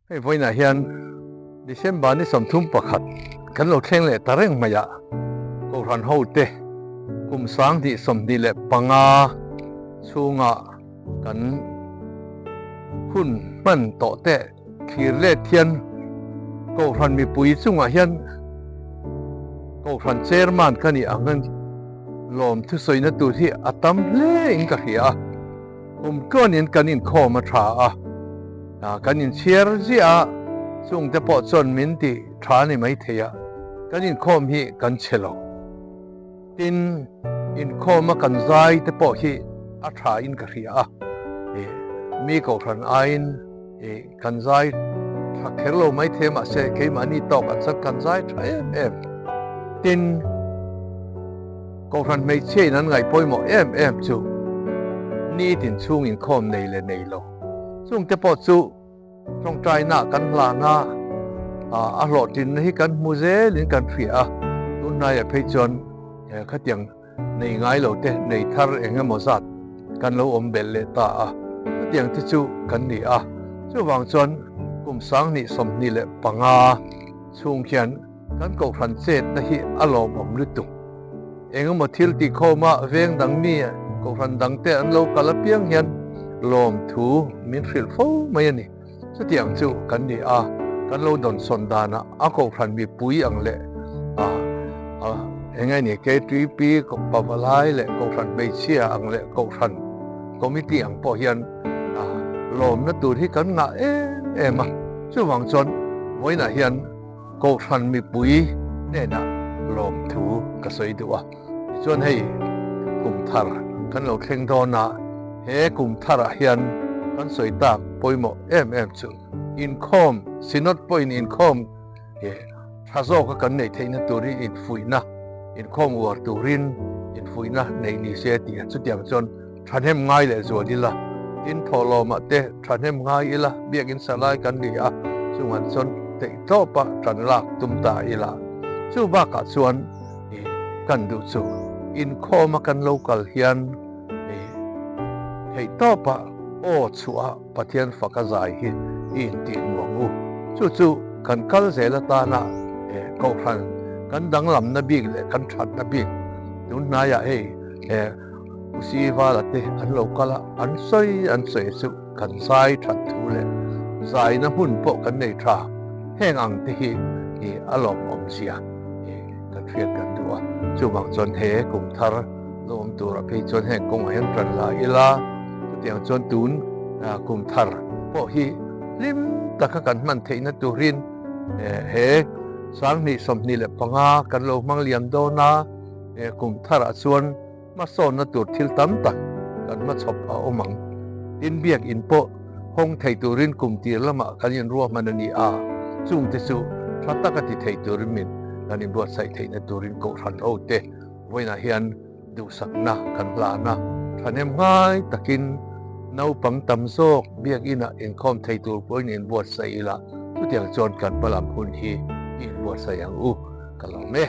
Hei vawiinah hian December ni 31 kan lo thleng leh ta reng mai a, Kohhran hote kum 2025 chhunga kan hun hman tawh te thlir let hian Kohhran mipui chungah hian Kohhran Chairman ka nih ang lawm thusawina tur hi a tam hle in ka hria a. Kum tluanin kan inkhawm a tha a, kan inchhiar ziah a, chungte pawh chuan min ti tha a ni maithei a, kan inkhawm hi kan chhe lo. Tin, inkhawma kan zai te pawh hi a tha in ka hria a, mi kohhran aiin kan zai tha kher lo maithei mahse keimahni tawk an chuan kan zai tha em em. Tin, Kohhran hmeichhia in an ngaih pawimawh em em chu nitin chhung inkhawm nei leh nei lo. Chungte pawh chu tawngtaina kan hlan a, a hlawhtlinna hi kan hmu zelin kan hria a, tunhnaiah phei chuan khatiang nei ngai lo te nei thar eng emaw zat kan lo awm belh leh ta a, chutiang te chu kan ni a. Chuvang chuan kum 2025 chhung khian Kan kohhran chetna hi a lawmawm lutuk. Engemaw thil tih khawma veng dang mi kohhran dangte an lo kal apiang hian lawmthu min hrilh fo mai a ni. Chutiang chu kan ni a, kan lo dawnsawn danah a kohhran mipui ang leh a eng nge ni KTP pavalai leh kohhran hmeichhia ang leh kohhran committee ang pawh hian lawmna tur hi kan ngah em em a. Chuvang chuan vawiinah hian Kohhran mipui hnenah lawmthu ka sawi duh a, tichuan hei kum thar kan lo thleng dawn a, he kum tharah hian kan sawi tak pawimawh em em chu inkhawm, Synod pawhin inkhawm tha zawka kan neih theihna turin infuihna, inkhawm uar turin infuihna neih ni se tih a, chutiang chuan thahnem ngai leh zual ila, tin thawhlawmah te thahnem ngai ila, biakinn salai kan ni a, chungah chuan theihtawpa tan lak tum ta ila. Chu bakah chuan i kan duh chu inkhawma kan lo kal hian i theihtawpa aw chhuah Pathian faka zai hi i intih nuam u. Chu chu kan kal zel atana Kohhran kan danglamna bik leh kan thatna bik tunhnaiah hei Pu Sivala te an lo kal a, an sawi an sawi chu kan zai that thu leh zaina hmun pawh kan nei tha. Heng ang te hi i a lawmawm zia i kan hriat kan duh a. Chuvang chuan he kum thar lo awm turah phei chuan heng kawngah hian tan la ila, chutiang chuan tun kum thar pawh hi hlim taka kan hman theihna turin he 2025 kan lo hmang liam dawn a, kum tharah chuan Hmasawnna tur thil tam tak kan hmachhawp a awm ang. Tin, biakinn pawh hawng thei turin kum tir lamah kan inruahman a ni a, chungte chu tha taka ti thei turin min kan inbuatsaih theihna turin Kohhran hote vawiinah hian duhsakna kan hlan a. Thahnem ngai takin naupang tam zawk biakinah inkhawm thei tur pawhin inbuatsaih ila, chutiang chuan kan hmalam hun hi i inbuatsaih ang u ka lawm e.